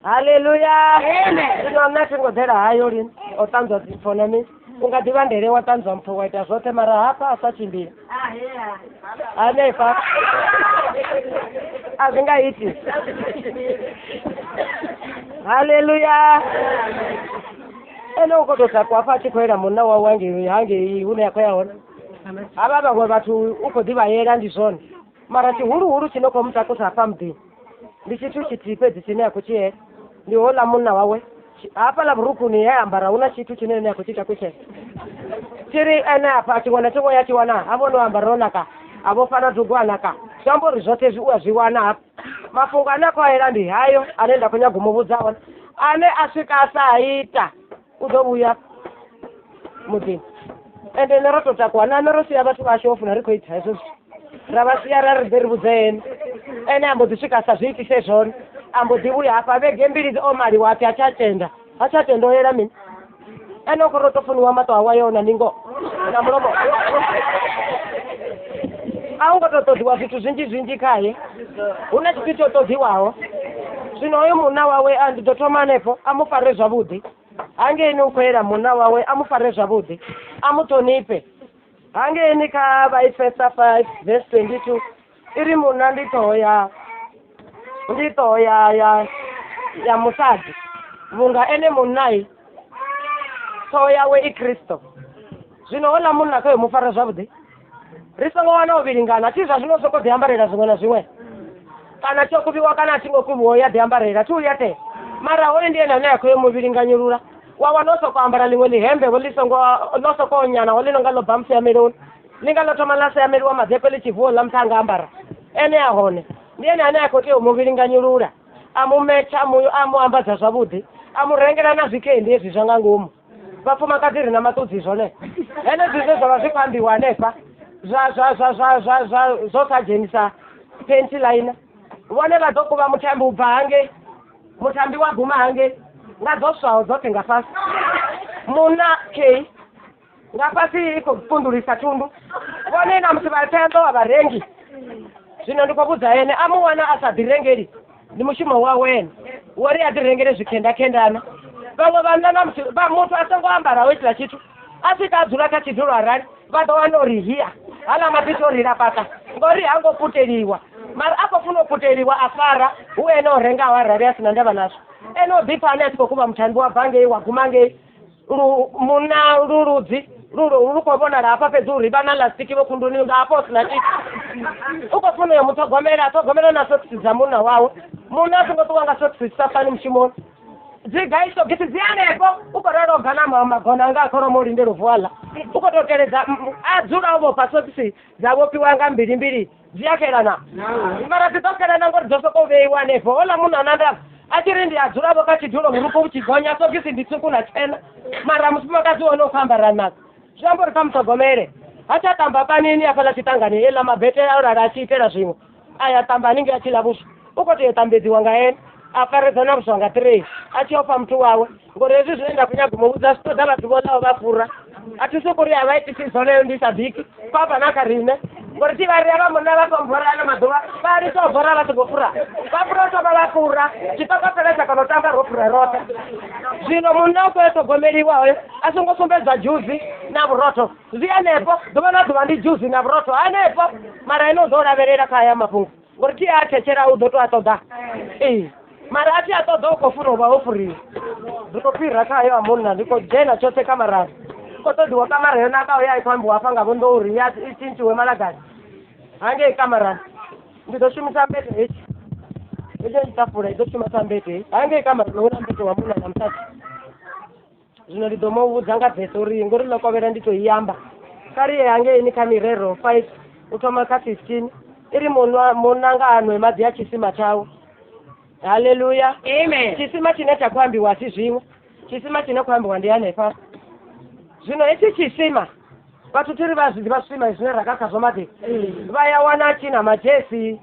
Haleluya. Zwino nṋe thi ngo ḓela hayo lini o ṱanzwa dzimpfo na mini u nga ḓivha ndele wa ṱanzwa mpfo wa ita zwoṱhe mara hafha a sa tshimbila hanefha a zwi nga iti. Haleluya. Ene u khou tou takuwa hafha a tshi khou yela munna wawe hangei hangei hune a khou ya hone. Havha vhaṅwe vhathu u khou ḓi vha yela ndi zwone mara tshihuluhulu tshi no khou mu takusa hafha muḓini ndi tshithu tshithihi fhedzi tshine a khou tshi yela ndi houḽa munna wawe. Hafhaḽa vhurukhuni he ambara hu na tshithu tshine ene a khou tshi takutshela tshi ri ene afha tshiṅwe na tshiṅwe ya tshi wana ha vhone o ambara o naka a vhofha na dugu a naka zwi amba uri zwoṱhe zwi u a zwi wana hafha. Mafhungo ane a khou a yela ndi hayo ane nda khou nyaga u mu vhudza one ane a swika a sa ita u ḓo vhuya muḓini. Ende nṋe ro tou takuwa na nṋe ro sia vhathu vhashu vho funa ri khou ita hezwo zwithu ra vha sia ra ri ḓe ri vhudze ene ene a mbo ḓi swika a sa zwi itise zwone a mbo ḓi vhuya hafha vhege mbili o maliwa apfi ha tsha tenda ha tsha tenda o yela mini ene u khou ro tou funiwa maṱo awe ayo na ningo na mulomo a hu ngo tou ṱoḓiwa zwithu zwinzhi zwinzhi khaye hu na tshithu tsho ṱoḓiwaho. Zwino hoyo munna wawe a ndi ḓo thoma hanefho a mu fare zwavhuḓi hangeini u khou yela munna wawe a mu fare zwavhuḓi a mu ṱhonifhe. Hangeini kha Vhaefesa 5 verse 22 i ri munna ndi ṱhoho ya ndi ṱhoho ya ya ya musadzi vhunga ene munnai ṱhoho yawe i Kristo. Zwino houḽa munna kha yo mu fara zwavhuḓi ri songo wana u vhilingana thi zwa zwino soko ḓi ambarela zwiṅwe na zwiṅwe kana tsho kuvhiwa kana a tshi ngo kuvhiwa ya ḓi ambarela thi u ya tea mara hoyu ndi ene ane a khou yo mu vhilinganyulula wa wana o soko ambara ḽiṅwe ḽihembe vho ḽi songo ḽo soko nyana ho ḽi nonga ḽo bva musiameloni ḽi nga ḽo thoma ḽa siameliwa madepe ḽi tshi vuwa ḽa muthu a nga ambara ene a hone ndi ene ane a khou tea u mu vhilinganyulula a mu metsha a mu ambadza zwavhuḓi a mu rengela na zwikendi hezwi zwa nga ngomu. Vhafumakadzi ri na maṱudzi zwone henezwi zwine zwa vha zwi khou ambiwa hanefha zwa zwa zwa zwa zwa zwa zwo sa dzhenisa panty liner vhone vha ḓo kuvha mutambi u bva hangei mutambi wa guma hangei nga dzo swaho dzoṱhe nga fhasi munna k nga fhasi i khou pfundulisa thundu vhone na musi vha pfha wa vharengi. Zwino ndi khou vhudza ene a mu wana a sa ḓi rengeli ndi mushumo wawe ene wo ri a ḓi rengele zwikhendakhendana. Vhaṅwe vhanna na musi vha muthu a songo ambaraho hetshiḽa tshithu a swika a dzula kha tshidulo arali vha ḓo wana uri hia haḽa mabisi o rila fhaṱa ngori ha ngo puteliwa mara a khou funa u puteliwa a fara hu ene o rengaho arali a sina ndavha nazwo ene o ḓipfa ane a tshi khou kuvha mutambi wa bva ngei wa guma ngei lu munna luludzi lu khou vhonala hafha fhedzi uri vha na ḽastiki vho khunduni nga hafha hu sina tshithu u khou funa uyo muṱhogomela a ṱhogomela na sokisi dza munna wawe munna a songo ṱuwa nga sokisi dzi sa fani mushumoni dzi gai sogisi dzi hanefho u khou ralo bva na magona anga a kholomo o lindela u vuwa ḽa u khou tou teledza a dzula o vhofha sokisi dza vhofhiwa nga mbili mbili dzi a xelana mara dzi ḓo xelana ngori dzo sokou vheiwa hanefho. Houḽa munna na ndavha a tshi ri ndi a dzula vho kha tshidulo vhurukhu vhu tshi gonya sogisi ndi tswuku na tshena mara mufumakadzi wone u khou ambara nadzo zwi amba uri kha muṱhogomele ha tsha tamba panini hafhaḽa tshiṱangani heiḽa mabete a lala a tshi itela zwiṅwe a ya tamba haningei a tshi ḽa vhuswa u khou tea u tambedziwa nga ene a faredza na vhuswa nga ṱirei a tshi ofha muthu wawe ngori hezwi zwine nda khou nyaga u mu vhudza zwi ṱoḓa vhathu vho ḽaho vha fura a thi sokori a vha itisi zwone ndi sa biki fhafha na kha riṋe ngori thi vha ri avha munna vha songo bora ano maḓuvha vha ri so bora vha songo fura vha fura u thoma vha fura tshitokofela tsha kona u tamba ro fura roṱhe. Zwino munna u khou ya ṱhogomeliwa hoyo a songo sumbedzwa dzhusi na vhurotho zwi hanefho ḓuvha na ḓuvha ndi dzhusi na vhurotho hanefho mara ene u ḓo lavhelela kha haya mafhungo ngori thi a thetshela u ḓo tou a ṱoḓa ee mara a thi a ṱoḓa u khou funa u vha ho furiwa. Ndi khou fhira kha hayo a munna ndi khou dzhena tshoṱhe kamarani khou ṱoḓiwa kamara yo nakaho ya i khou ambiwa hafha nga vho Nḓou ya i tshintshiwe malagani hangei kamarani ndi ḓo shumisa mbete hetshi hetshi ndi ṱafula i ḓo shuma sa mbete heyi hangei kamarani hu na mbete wa munna na musadzi. Zwino ndi ḓo mu vhudza nga bese uri ngori ḽo kovhela ndi tou i amba kha ri ye hangeini kha mirero 5 u thoma kha 15 i ri munna nga a nwe maḓi a tshisima tshawe. Haleluya. Amen. Tshisima tshine tsha khou ambiwa si zwiṅwe tshisima tshine khou ambiwa ndi hanefha. Zwino hetshi tshisima vhathu thi ri vha zwi ḓivha zwisima zwine ra ka khazwo maḓi vha ya wana tshi na madzhesi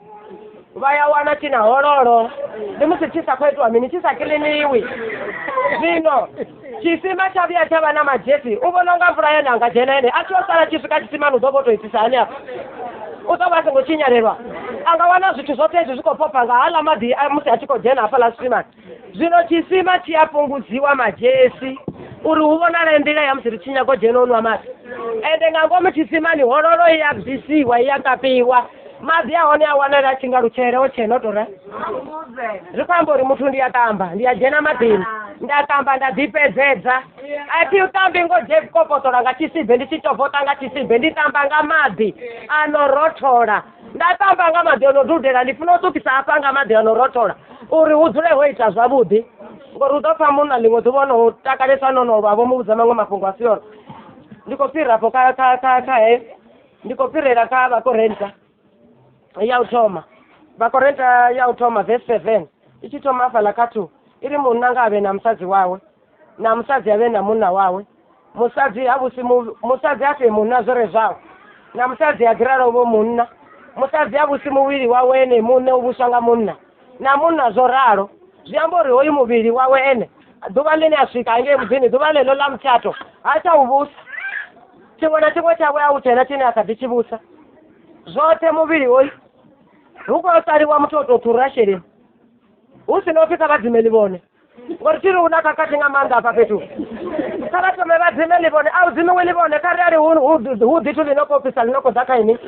vha ya wana tshi na hololo ndi musi tshi sa khou itiwa mini tshi sa kiḽiniwi. Zwino tshisima tsha vhuya tsha vha na madzhesi u vhona unga mvula yone anga dzhena ene a tshi o sala tshi swika tshisimani u ḓo vho tou itisa hani afha u ḓo vha a songo tshinyalelwa. A nga wana zwithu zwoṱhe hezwi zwi khou phopha nga haḽa maḓi musi a tshi khou dzhena hafhaḽa tshisimani. Zwino tshisima tshi a fhungudziwa madzhesi uri hu vhonale nḓila ya musi ri tshi nyaga u dzhena u nwa maḓi. Ende nga ngomu tshisimani hololo i ya bvisiwa, i ya kapiwa. Maḓi a hone a wanala a tshi nga lutshele o tshena o tou rali. Zwi khou amba uri muthu ndi a tamba, ndi a dzhena maḓini, nda tamba nda ḓifhedzedza. A thi tambi ngo kopotola nga tshisibe, ndi tshi tovota nga tshisibe, ndi tamba nga maḓi a no rothola. Nda tamba nga maḓi o no dudela, ndi funa u ṱukisa hafha nga maḓi a no rothola uri hu dzule ho ita zwavhuḓi. Ngori u ḓo pfa munna ḽiṅwe ḓuvha o no takalesa no no lwa vho mu vhudza maṅwe mafhungo a si one. Ndi khou fhira afho kha kha kha kha he, ndi khou fhirela kha Vhakorintha ya u thoma. Vhakorintha ya u thoma verse 7 i tshi thoma hafhaḽa kha 2 i ri munna nga avhe na musadzi wawe na musadzi avhe na munna wawe. Musadzi ha vhusi musadzi a fhe munna zwo re zwawe na musadzi a ḓi ralo vho munna. Musadzi ha vhusi muvhili wawe ene muṋe u vhuswa nga munna na munna zwo ralo. Zwi amba uri hoyu muvhili wawe ene ḓuvha ḽine a swika hangei muḓini, ḓuvha ḽeḽo ḽa mutshato ha tsha u vhusa. Tshiṅwe na tshiṅwe tshawe a u tshena tshine a kha ḓi tshi vhusa. Zwoṱhe muvhili hoyu hu khou saliwa muthu o tou ṱhura sheleni hu si na upfhi kha vha dzime ḽivhone. Ngori thi ri hu na khakhathi nga maanḓa hafha fhethu. Kha vha thome vha dzime ḽivhone, a hu dzimiwi ḽivhone kha arali hu ḓithu ḽi no khou fhisa ḽi no khou ḓa kha ini.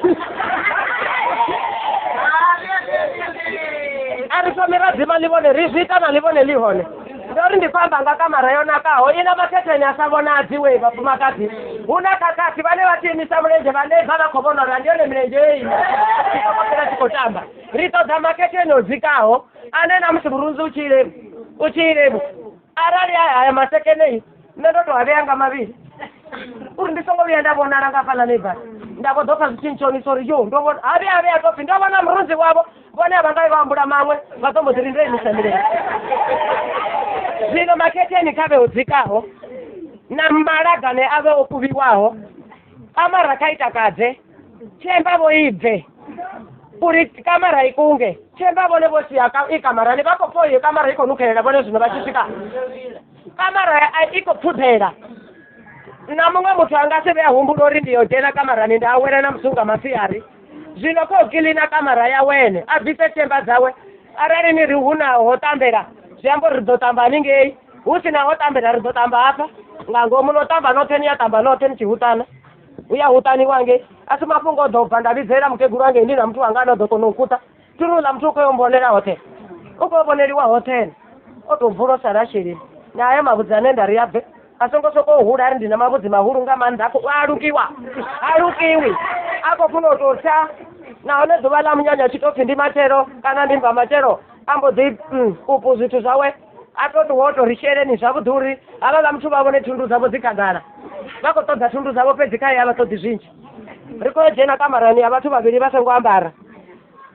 A ri thomi ra dzima ḽivhone, ri zwi ita na ḽivhone ḽi hone. Ndo ri ndi khou amba nga kamara yo nakaho i na makhetheni a sa vhonadzi we vhafumakadzi. Hu na khakhathi vhane vha tshi imisa mulenzhe vhane bva vha khou vhona uri ndi yone milenzhe yo ima tshi khou tamba. Ri ṱoḓa makhetheni o dzikaho ane na musi murunzi u tshi ilevu arali haya masekenei nṋe ndo tou a vhea nga mavhili uri ndi songo vhuya nda vhonala nga hafhaḽa neibara. Nda vho ḓo pfa zwi tshi ntshonisa uri yo ndo vhona ha vhuya vhuya tou pfhi ndo vhona murunzi wavho vhone a vha nga vha humbula maṅwe vha ḓo mbo ḓi ri ndo imisa milenzhe. Zwino makhetheni kha vhe o dzikaho na malagane a vhe o kuvhiwaho, kamara kha i takadze, tshemba vho i bve uri kamara i kunge. Tshemba vhone vho sia i kamarani vha khou pfa iyo kamara i khou nukhelela vhone zwino vha tshi swika kamara i khou phuḓela. Na muṅwe muthu a nga si vhe a humbula uri ndi yo dzhena kamarani nda awela na musi nga masiari. Zwino khou kiḽina kamara yawe ene a bvise tshemba dzawe. Arali ni ri hu na ho tambela zwi amba uri ri ḓo tamba haningei, hu si na ho tambela ri ḓo tamba hafha nga ngomu. No tamba noṱhe ni ya tamba noṱhe ni tshi huṱana, hu ya huṱaniwa hangei. A si mafhungo o ḓo bva nda vhidzelela mukegulu hangei ndi na muthu wanga ane a ḓo kona u nkuṱa. Thi ri uḽa muthu u khou yo mbonela hoṱhe, u khou vhoneliwa hoṱhe ene o tou bvula o sala sheleni. Na haya mavhudzi ane nda ri a bve a songo sokou hula a ri ndi na mavhudzi mahulu nga maanḓa a lukiwa, ha lukiwi a khou funa u tou tsa. Nahone ḓuvha ḽa munyanya tshi tou pfhi ndi matshelo kana ndi mbva matshelo a mbo ḓi upu zwithu zwawe a tou ṱuwa o tou ri sheleni zwavhuḓi uri havhaḽa muthu vha vhone thundu dzavho dzi khagala. Vha khou ṱoḓa thundu dzavho fhedzi khae a vha ṱoḓi zwinzhi. Ri khou yo dzhena kamarani ya vhathu vhavhili vha songo ambara.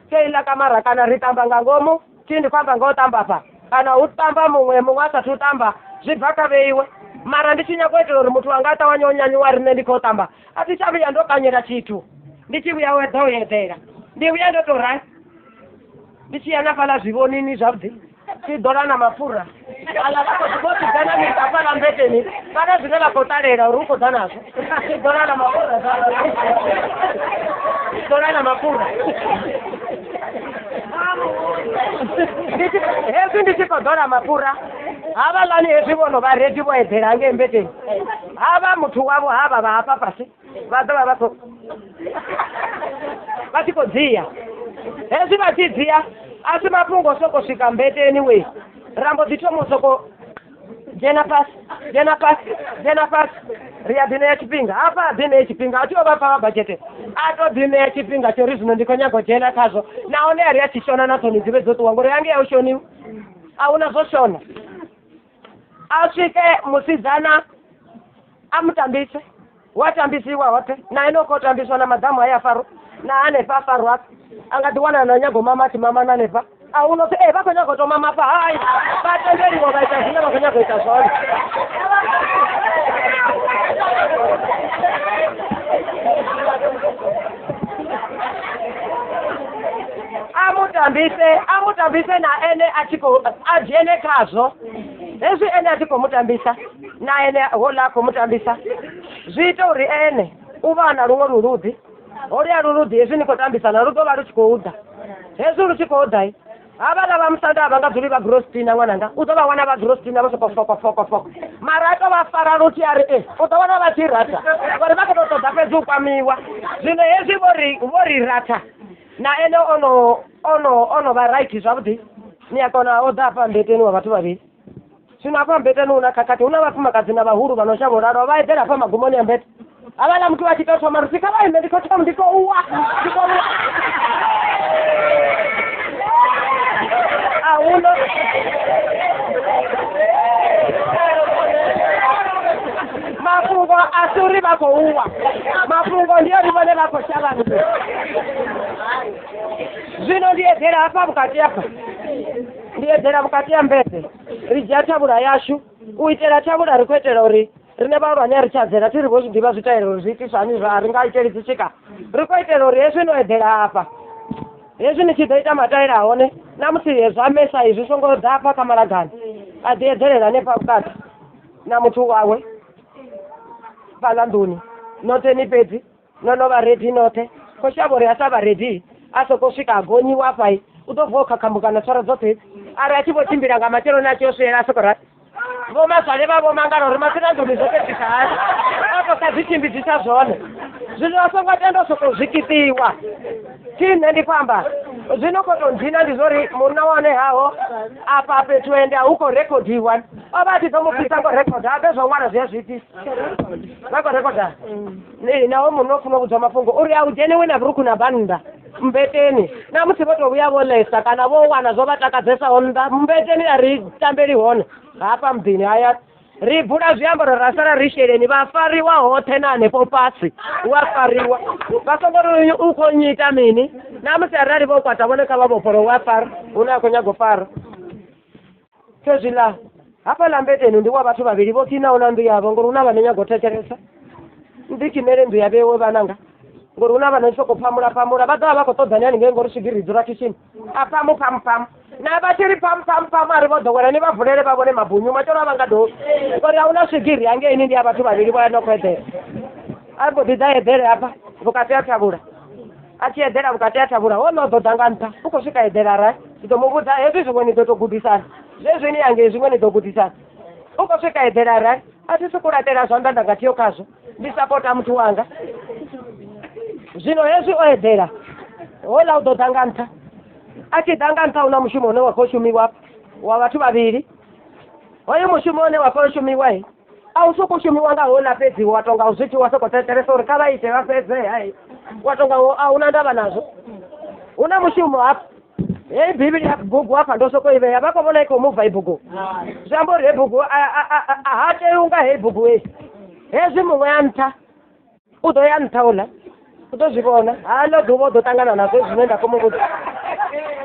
Kha iḽa kamara kana ri tamba nga ngomu, thi ndi khou amba nga u tamba afha kana hu tamba muṅwe muṅwe a sathu tamba zwi bva kha vheiwe. Mara ndi tshi nyaga u itela uri muthu wanga a ṱavhanye u nyanyuwa ri nṋe ndi khou tamba a thi tsha vhuya ndo kanyela tshithu. Ndi tshi vhuya ḓo eḓela ndi vhuya ndo tou rali ndi tshi ya na fhaḽa zwivhonini zwavhuḓi tshi ḓola na mapfura aḽa vha khou vho ḓi ḓa na miṱa fhaḽa mbeteni vha na zwine vha khou ṱalela uri u khou ḓa nazwo. Tshi ḓola na mapfura tshi ḓola na mapfura. Hezwi ndi tshi khou ḓola mapfura havhaḽani hezwi vho no vha redi vho eḓela hangei mbeteni havha muthu wavho havha vha hafha fhasi vha ḓo vha vha khou vha tshi khou dzia. Hezwi vha tshi dzia a si mafhungo o sokou swika mbeteni we ra mbo ḓi thoma u sokou dzhena fhasi dzhena fhasi dzhena fhasi. Ri a ḓi ṋea tshifhinga hafha a ḓi ṋea tshifhinga a thi o vha pfa vha badzhete a to ḓi ṋea tshifhinga tsho ri zwino ndi khou nyaga u dzhena khazwo. Nahone a ri a tshi shona na ṱhoni dzi vhe dzo ṱuwa ngori hangei a u shoniwi, a hu na zwo shona. A swike musidzana a mu tambise, wa tambisiwa hoṱhe na ene u khou tambiswa na maḓamu haya farwa na hanefha a farwa hafha a nga ḓi wana na nyago mama a tshi mama na hanefha a hu no pfhi vha khou nyaga u tou mama hafha. Hai, vha tendeliwa vha ita zwine vha khou nyaga u ita zwone. A mu tambise na ene a tshi khou a dzhene khazwo. Hezwi ene a tshi khou mu tambisa na ene houḽa a khou mu tambisa zwi ita uri ene u vha na luṅwe luluḓi. Holuya luluḓi hezwi ni khou tambisana lu ḓo vha lu tshi khou ḓa. Hezwi lu tshi khou ḓa havhaḽa vha musanda a vha nga dzuli vha grostina ṅwananga, u ḓo vha wana vha grostina vho sokou foko foko foko, mara a to vha fara luthihi a ri e u ḓo wana vha tshi ratha ngori vha khou tou ṱoḓa fhedzi u kwamiwa. Zwino hezwi vho ri ratha na ene ono vha right zwavhuḓi, ni a kona o ḓa hafha mbeteni wa vhathu vhavhili. Zwino hafha mbeteni hu na khakhathi, hu na vhafumakadzi na vhahulu vha no shavha u lala, vha eḓela hafha magumoni a mbete. Havhaḽa muthu a tshi tou thoma ri kha vha ime, ndi khou thoma, ndi khou wa, ndi khou wa. A huna mafhungo a si uri vha khou wa, mafhungo ndi uri vhone vha khou shavha nnḓu. Zwino ndi eḓela hafha vhukati hafha, ndi eḓela vhukati ha mbete. Ri dzhia thavhula yashu u itela thavhula, ri khou itela uri riṋe vhahulwane a ri tsha dzela, thi ri vho zwi ḓivha zwitaela uri zwi itiswa hani, a ri nga iteli dzi tshika. Ri khou itela uri hezwi no eḓela hafha, hezwi ni tshi ḓo ita mataela a hone, na musi zwa mesa izwi songo ḓa hafha kha malagani, a ḓi eḓelela hanefha vhukati na muthu wawe fhaḽa nḓuni. Noṱhe ni fhedzi no no vha ready noṱhe, khou shavha uri a sa vha ready a sokou swika a gonyiwa hafha, u ḓo vuwa o khakhambukana tswara dzoṱhe. Ari a tshi vho tshimbila nga matsheloni a tshi yo swiela a sokou ra vho mazwale vha vho mangala uri matsina nḓuni zwo fhedzisa hani, a to sa zwi tshimbidzisa zwone. Zwino a songo tenda u sokou zwikiṱiwa. Thi nṋe ndi khou amba zwino khou tou ndzhina ndi zwori munna wa hone haho afha fhethu ende a hu khou rekhodiwa, o vha a tshi ḓo mu pfisa ngo rekhoda habe zwa ṅwala zwi a zwi itisa vha khou rekhoda. Naho munna o funa u vhudzwa mafhungo uri a u dzheniwi na vhurukhu na bannda mbeteni, na musi vho tou vhuya vho ḽesa kana vho wana zwo vha takadzesaho nnḓa mbeteni a ri tambeli hone hafha muḓini haya. Ri bula zwiambaro ra sala ri sheleni, vha fariwa hoṱhe na hanefho fhasi wa fariwa, vha songo ri u khou nyita mini. Na musi arali vho kwata vhone kha vha vhofholowe, wa fara hune a khou nyaga u fara. Khezwiḽa hafhaḽa mbeteni ndi wa vhathu vhavhili vho khinaho na nnḓu yavho, ngori hu na vha no nyaga u thetshelesa. Ndi khinele nnḓu ya vhewe vhananga, ngori hu na vha no sokou phamula phamula, vha ḓo vha vha khou ṱoḓani haningei ngori swigiri dzula khishini. A phamu phamu phamu na vha tshi ri phamu phamu phamu a ri vho ḓowela, ni vha vulele vha vhone mabunyu matshelo a vha nga dovhi, ngori a hu na swigiri hangeini, ndi ya vhathu vhavhili vho ya no khou eḓela. A mbo ḓi ḓa eḓele hafha vhukati ha thavhula, a tshi eḓela vhukati ha thavhula ho no ḓo ḓa nga nṱha, u khou swika eḓela ra ndi ḓo mu vhudza hezwi zwiṅwe ni ḓo tou gudisana, zwezwi ni hangei zwiṅwe ni ḓo gudisana. U khou swika eḓela ra a thi sokou laṱela zwanḓa nda nga thiyo khazwo, ndi sapota muthu wanga. Zwino hezwi o eḓela houḽa u ḓo ḓa nga nṱha, a tshi ḓa nga nṱha hu na mushumo une wa khou shumiwa wa vhathu vhavhili. Hoyo mushumo une wa khou shumiwa a u sokou shumiwa nga houḽa fhedzi, wa tonga u zwithu wa sokou thetshelesa uri kha vha ite vha fhedze, hai wa tonga a hu na ndavha nazwo. Hu na mushumo hafha, heyi bivhili ya bugu hafha ndo sokou i vhea, vha khou vhona i khou muva i bugu, zwi amba uri heyi bugu a ha tei unga heyi bugu heyi. Hezwi muṅwe ya nṱha u ḓo ya nṱha houḽa u ḓo zwi vhona, haḽo ḓuvha u ḓo ṱangana nazwo zwine nda khou mu vhudza.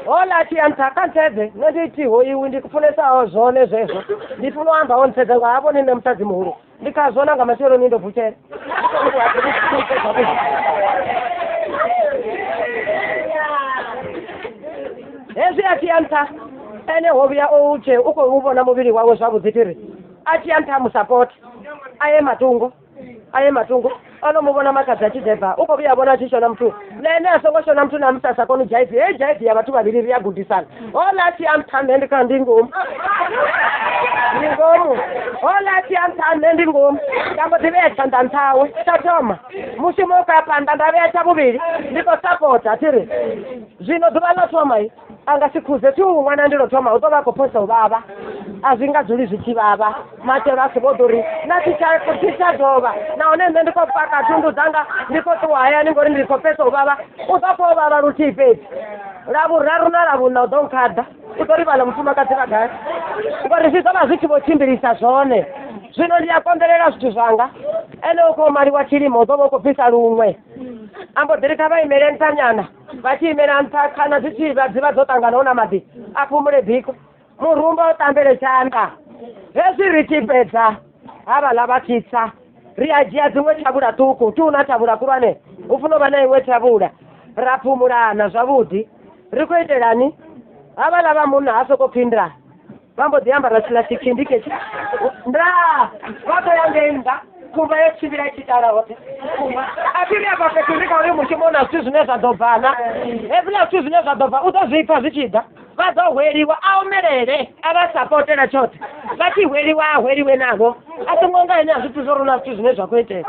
Houḽa a tshi ya nṱha kha ntsedze, nṋe ndi thi hoiwi ndi funesaho zwone zwezwo, ndi funa u amba ho ntsedza nga ha vhoni nṋe musadzi muhulu ndi khazwo na nga matsheloni ndo vutshela. Hezwi a tshi ya nṱha ene ho vhuya o tshe u khou vhona muvhili wawe zwavhuḓi, thi ri a tshi ya nṱha musapota a ye matungo, a ye matungo ono mu vhona makhadzi a tshi dzhaiva, u khou vhuya vhona a tshi shona muthu, na ene a songo shona muthu na musi a sa koni u dzhaiva. Heyi dzhaivi ya vhathu vhavhili ri a gudisana. Houḽa a tshi ya nṱha nṋe ndi kha ndi ngomu, ndi ngomu. Houḽa a tshi ya nṱha nṋe ndi ngomu, nda mbo ḓi vhea tshanḓa nṱha hawe. Tsha thoma mushumo u khou ya phanḓa, nda vhea tsha vhuvhili ndi khou sapota thi ri zwino ḓuvha ḽo thoma a nga si khuze thi u ṅwana ndi lo thoma u ḓo vha a khou phosa u vhavha, a zwi nga dzuli zwi tshi vhavha. Matshelo a si vho ḓo ri na thi tsha dovha, nahone nṋe ndi khou paka thundu dzanga ndi khou ṱuwa hayani ngori ndi khou pfesa u vhavha. U ḓo pfa u vhavha luthihi fhedzi, ḽa vhuraru na ḽa vhuṋa u ḓo nkhaḓa, u ḓo ri vhaḽa mufumakadzi vha gai, ngori zwi ḓo vha zwi tshi vho tshimbilisa zwone. Zwino ndi a konḓelela zwithu zwanga, ene u khou maliwa tshilimo u ḓo vha u khou bvisa luṅwe, a mbo ḓi ri kha vha imele nṱha nyana, vha tshi imela nṱha khana dzi tshi vha dzi vha dzo ṱangana hu na maḓi a fhumule biko, murumba o ṱambele tshanḓa. Hezwi ri tshi fhedza havhaḽa vha tshi tsa, ri a dzhia dziṅwe thavhula ṱhukhu, thi hu na thavhula khulwane, hu funa u vha na iṅwe thavhula, ra phumulana zwavhuḓi. Ri khou itelani? Havhaḽa vha munna ha sokou pfhi nda, vha mbo ḓi ambara tshiḽa tshikhindi ketshi nda, vha khou ya ngei nnḓa. Khumba yo tshimbila i tshi tala hoṱhe. A thi ri afha fhethu ri kha uyu mushumo na zwithu zwine zwa ḓo bva na. Hezwiḽa zwithu zwine zwa ḓo bva u ḓo zwi pfa zwi tshi ḓa. Vha ḓo hweliwa a omelele a vha sapotela tshoṱhe. Vha tshi hweliwa a hweliwe navho. A songo nga ene a zwi pfi zwo ri na zwithu zwine zwa khou itea.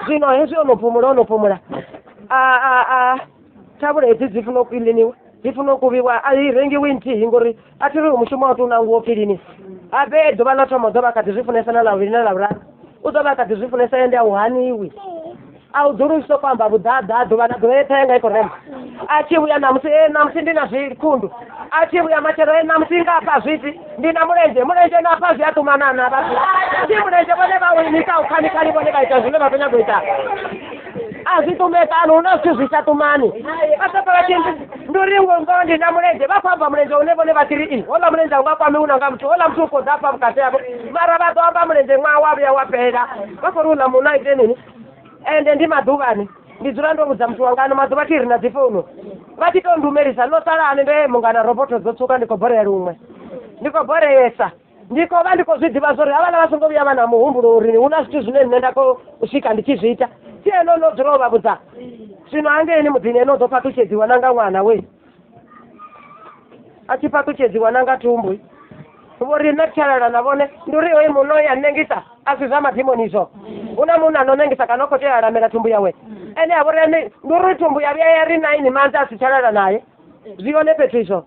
Zwino hezwi ono fhumula a thavhula hedzi dzi funa u kiḽiniwa dzi funa u kuvhiwa a i rengiwi nthihi ngori a thi ri mushumo wa tou nanguwo pfi lini. Habe ḓuvha ḽa thoma u ḓo vha kha ḓi zwi funesa na ḽa vhuvhili na ḽa vhuraru u ḓo vha kha ḓi zwi funesa ende a u haniwi. A u dzuli u tshi sokou amba vhuḓaḓa ḓuvha na ḓuvha ṱhaha yanga i khou rema. A tshi vhuya ṋamusi ṋamusi ndi na zwikhundu. A tshi vhuya matshelo ṋamusi nga hafha zwiti ndi na mulenzhe mulenzhe na hafha zwi a ṱumana na vhathu. Ndi mulenzhe vhone vha u imisa u khani vhone vha ita zwine vha khou nyaga u ita. A zwi ṱumekani hu na zwithu zwi sa ṱumani. Vha sokou vha tshi ndi uri ngoho ndi na mulenzhe vha khou amba mulenzhe une vhone vha tshi ri i houḽa mulenzhe a u nga kwamiwi na nga muthu houḽa muthu u khou ḓa hafha vhukati havho mara vha ḓo amba mulenzhe ṅwaha wa vhuya wa fhela vha khou ri uḽa munna a ite mini. Ende ndi maḓuvhani ndi dzula ndo vhudza muthu wanga ano maḓuvha thi ri na dzi founu vha tshi tou ndumelisa ḽo sala hani ndo mungana robotho dzo tswuka ndi khou borea luṅwe ndi khou boreesa ndi khou vha ndi khou zwi ḓivha zwori havhaḽa vha songo vhuya vha na muhumbulo uri hu na zwithu zwine nṋe nda khou swika ndi tshi zwi ita thi ene o no dzula o vha vhudza zwino hangeini muḓini ene u ḓo fhaṱutshedziwa na nga ṅwana we a tshi fhaṱutshedziwa na nga thumbu vho ri nṋe tshalala na vhone ndi uri hoyu munna ya nengisa a si zwa madimoni izwo hu na munna no nengisa kana u khou tea alamela thumbu yawe ene a vho ri ene ndi uri thumbu ya vhuya ya ri 9 months a si tshalala naye zwi hone fhethu izwo.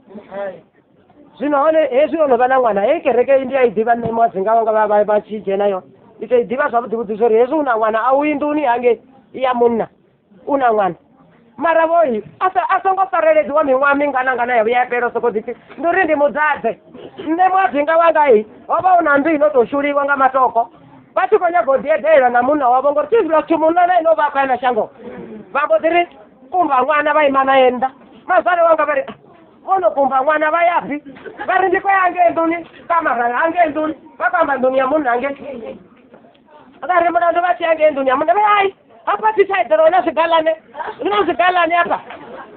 Zwino hone hezwi ono vha na ṅwana heyi kereke ndi a i ḓivha nṋe muadzinga wanga vha tshi dzhena yone ndi tou i ḓivha zwavhuḓi vhuḓi zwori hezwi u na ṅwana a u yi nḓuni hangei ya munna u na ṅwana mara vhoi a songo fareledziwa miṅwaha mingana ngana ya vhuya ya fhela u sokou ḓipfi ndi uri ndi mudzadze. Nṋe muadzinga wanga i ho vha hu na nnḓu ino tou shuliwa nga matoko vha tshi khou nyaga u ḓi eḓela na munna wavho ngori tshizwiḽa zwithu munna na ene o vha a khou ya na shango vha mbo ḓi ri kumba ṅwana vha ima naye nnḓa mazwale wanga vha ri vho no kumba ṅwana vha ya pfi vha ri ndi khou ya hangei nḓuni kamara hangei nḓuni vha khou amba nḓuni ya munna hangei vha ri mulandu vha tshi hangei nḓuni ya munna vha hai hafha thi tsha eḓela na zwigalane na zwigalane hafha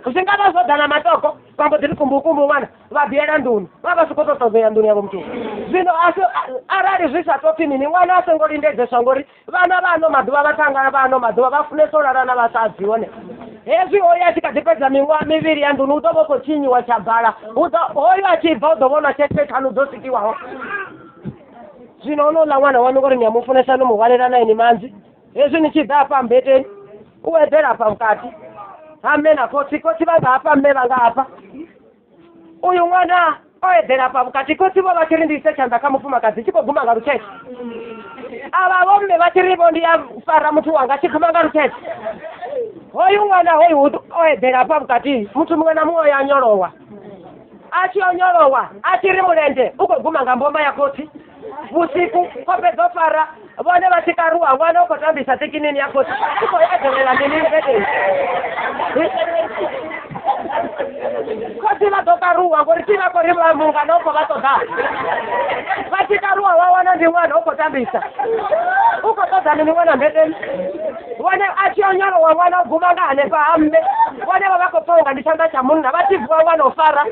zwi nga vha zwo ḓa na matoko vha mbo ḓi ri kumbu kumbu ṅwana vha biela nḓuni vha vha si khou tou ṱoḓea nḓuni yavho muthu. Zwino arali zwi sa tou pfi mini ṅwana a songo lindedzeswa ngori vhana vha ano maḓuvha vhaṱhanga vha ano maḓuvha vha funesa u lala na vhasadzi hone. Hezwi hoyu a tshi kha ḓi fhedza miṅwaha mivhili ya nḓuni u ḓo vha u khou tshinyiwa tsha bala u ḓo hoyu a tshi bva u ḓo vhona tshete ṱhanu dzo sikiwaho. Zwino honouḽa ṅwana waṋu ngori ni a mu funesa no mu hwalela na ini manzhi hezwi ni tshi ḓa hafha mbeteni u eḓela hafha vhukati ha mme na khotsi khotsi vha nga hafha mme vha nga hafha uyu ṅwana o eḓela hafha vhukati khotsi vho vha tshi ri ndi ise tshanḓa kha mufumakadzi tshi khou guma nga lutshetshe avha vho mme vha tshi ri vho ndi ya fara muthu wanga tshi guma nga lutshetshe hoyu ṅwana hoyu o eḓela hafha vhukati muthu muṅwe na muṅwe ya nyolowa a tshi onyolowa a tshi ri mulenzhe u khou guma nga mboma ya khotsi vhusiku khofhe dzo fara vhone vha tshi karuwa ṅwana u khou tambisa ṱikinini ya khotsi u khou eḓelela mini mbeteni khotsi vha ḓo karuwa ngori thi vha khou ri mungana u khou vha ṱoḓa vha tshi karuwa wa wana ndi ṅwana u khou tambisa u khou ṱoḓa mini ṅwana mbeteni vhone a tshi onyolowa ṅwana u guma nga hanefha ha mme vhone vha vha khou pfa unga ndi tshanḓa tsha munna vha tshi vuwa ṅwana u fara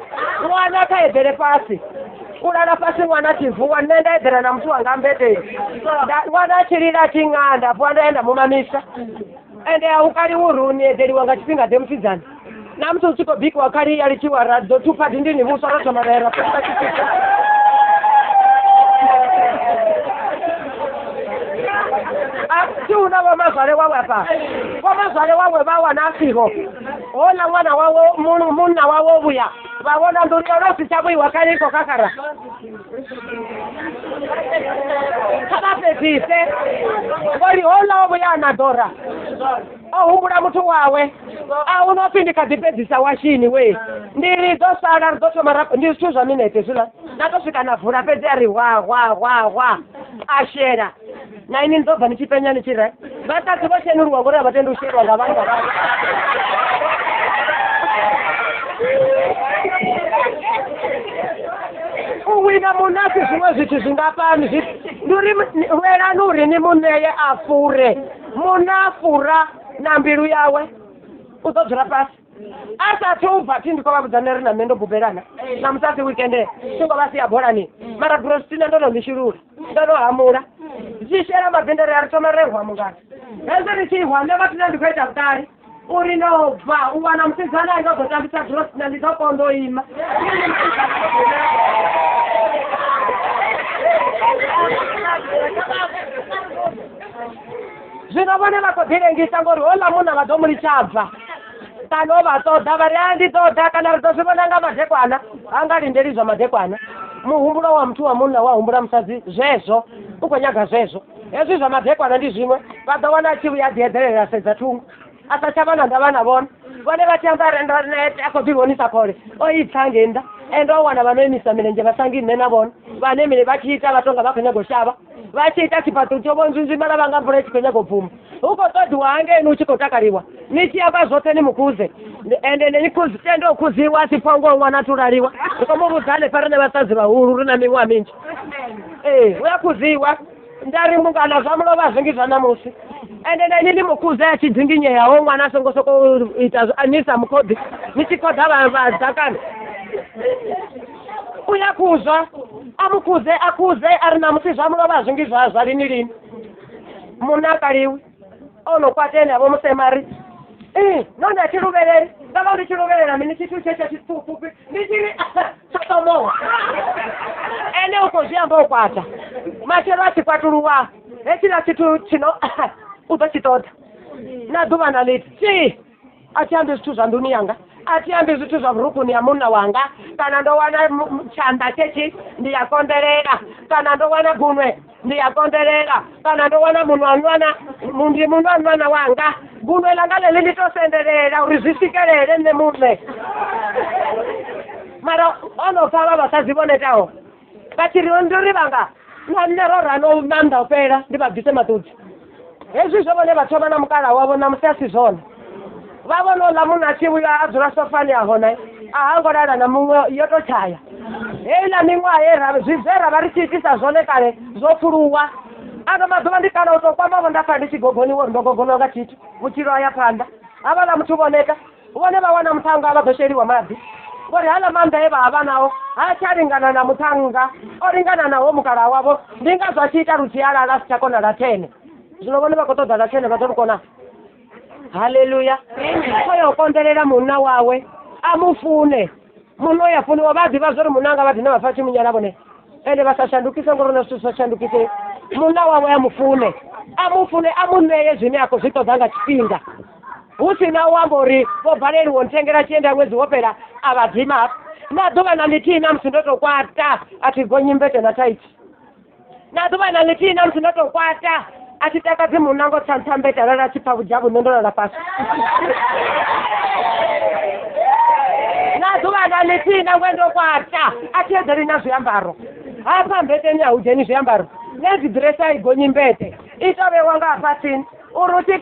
ṅwana kha eḓele fhasi u lala fhasi ṅwana a tshi vuwa nṋe nda eḓela na muthu wanga mbeteni ṅwana a tshi lila a tshi ṅaa nda vuwa nda ya nda mu mamisa ende a u kaliwi uri ni eḓeliwa nga tshifhinga ḓe musidzana na musi hu tshi khou bikiwa khali ya litshiwa ra ḓo thupha dindini vhuswa ra thoma ra ya ra fhedzisa tshifhinga. Thi hu na vhomazwale wawe afha vhomazwale wawe vha wana a siho houḽa ṅwana wawe munna wawe o vhuya vha vhona nḓuni yone si tsha vhuiwa khali i khou khakhara kha vha fhedzise ngori houḽa o vhuya a na ḓora o humbula muthu wawe a hu no pfi ndi kha ḓi fhedzisa washini we ndi ri ḓo sala ri ḓo thoma ra ndi zwithu zwa minete hezwiḽa na tou swika na vula fhedzi a ri hwa hwa hwa hwa a shela na ini ni ḓo bva ni tshi penya ni tshi re vhasadzi vho shenuluwa ngori a vha tendi u shelwa nga vhanna vhavho. U wina munna si zwiṅwe zwithu zwingafhani ndi uri lwelani uri ni mu ṋee a fure munna a fura na mbilu yawe u ḓo dzula fhasi a sathu u bva thi ndi khou vha vhudza nṋe ri na nṋe ndo bubelana na musadzi weekend thi ngo vha sia bolani mara brostina ndo no ḽi shulula ndo no hamula Zwi shela mabendere a ri thoma ri rwa mungana. Hezwi ri tshi hwa nṋe vhathu nṋe ndi khou ita vhuṱali uri no bva u wana musidzana a nga ḓo tambisa drosi na ndi ḓo konḓa u ima. Zwino vhone vha khou ḓilengisa ngori houḽa munna vha ḓo mu litsha bva kana o vha ṱoḓa vha ri a ndi ṱoḓa kana ri ḓo zwi vhona nga madekwana ha nga lindeli zwa madekwana. Muhumbulo wa muthu wa munna wa humbula musadzi zwezwo u khou nyaga zwezwo. Hezwi zwa madekwana ndi zwiṅwe vha ḓo wana a tshi vhuya a ḓi eḓelela sedza thungo a sa tsha vha na ndavha na vhone. Vhone vha tshi amba ri ndo neta a khou ḓi vhonisa khole o i pfa ngei nnḓa ende o wana vha no imisa milenzhe vha sangi nṋe na vhone vhane mini vha tshi ita vha tonga vha khou nyaga u shavha vha tshi ita tshifhaṱo tsho vho nzwinzwimala vha nga mvula i tshi khou nyaga u bvuma. Hu khou ṱoḓiwa hangeini hu tshi khou takaliwa ni tshi amba zwoṱhe ni mukhuze ende ni tende u khuziwa a si pfa unga ṅwana a thu laliwa. Ri khou mu vhudza hanefha riṋe vhasadzi vhahulu ri na miṅwaha minzhi. Ee, hu a khuziwa nda ri mungana zwa mulovha zwi ngi zwa ṋamusi ende na ini ni mukhuze a tshi dzinginyeaho ṅwana a songo sokou ita ni sa mukhoḓi ni tshi khoḓa vha ḓakani. U ya khuzwa a mukhuze a khuze a ri ṋamusi zwa mulovha zwi ngi zwa lini lini. Munna a kaliwi o no kwata ene a vho musemari no nda tshi luvheleli nga vha ndi tshi luvhelela mini tshithu tshe tsha tshipfufhi ndi tshi ri tsho ṱomowa. Ene u khou zwi amba o kwata matshelo a tshi kwatuluwa hetshiḽa tshithu tshino u ḓo tshi ṱoḓa na ḓuvha na ḽithihi. A thi ambi zwithu zwa nḓuni yanga, a thi ambi zwithu zwa vhurukuni ya munna wanga, kana ndo wana tshanḓa tshetshi ndi ya konḓelela, kana ndo wana gunwe ndi ya konḓelela, kana ndo wana munwanwana ndi munwanwana wanga gunwe langa ḽeḽi ndi to sendelela uri zwi swikelele nṋe muṋe. Mara o no pfa vha vhasadzi vho netaho vha tshi ri ndi ri vhanga na nṋe ro rano maanḓa u fhela ndi vha bvise maṱudzi. Hezwi zwo vhone vha thoma na mukala wavho ṋamusi a si zwone. Vha vhona uḽa munna a tshi vhuya a dzula sofani a hone a hango lala na muṅwe yo to tshaya. Heiḽa miṅwaha ye ra zwi zwe ra vha ri tshi itisa zwone kale zwo pfuluwa. Ano maḓuvha ndi kale u to kwama vho nda pfa ndi tshi gogoniwa uri ndo gogoniwa nga tshithu vhutshilo ha ya phanḓa. Havhaḽa muthu vho neta vhone vha wana muṱhannga vha ḓo sheliwa maḓi ngori haḽa maanḓa e vha vha nao ha tsha lingana na muṱhannga o lingana naho mukala wavho ndi ngazwo a tshi ita lusialala a si tsha kona ḽa thene. Zwino vhone vha khou ṱoḓa ḽa thene vha ḓo lu kona. Haleluya. Kho yo konḓelela munna wawe a mufune. Munna o ya funiwa vha ḓivha zwori munna anga vha dina vha pfa tshi munyala vhone ende vha sa shandukise ngori na zwithu zwi sa shandukise. Munna wawe a mufune a mufune a mu ṋee zwine a khou zwi ṱoḓa nga tshifhinga hu si na u amba uri vho baleliwa nthengela tshienda ṅwedzi wo fhela a vha dzima hafha. Na ḓuvha na ḽithihi na musi ndo to kwata a thi gonyi mbete na thaithi. Na ḓuvha na ḽithihi na musi ndo to kwata a thi takadzi munna ngo tsa nṱha mbete arali a tshi pfa vhudzhavhu nṋe ndo lala fhasi. Na ḓuvha na ḽithihi nangwe ndo kwata a thi eḓeli na zwiambaro hafha mbeteni a hu dzheni zwiambaro nṋe dzi ḓiresi a i gonyi mbete i to vhewa nga hafha tsini uri u tshi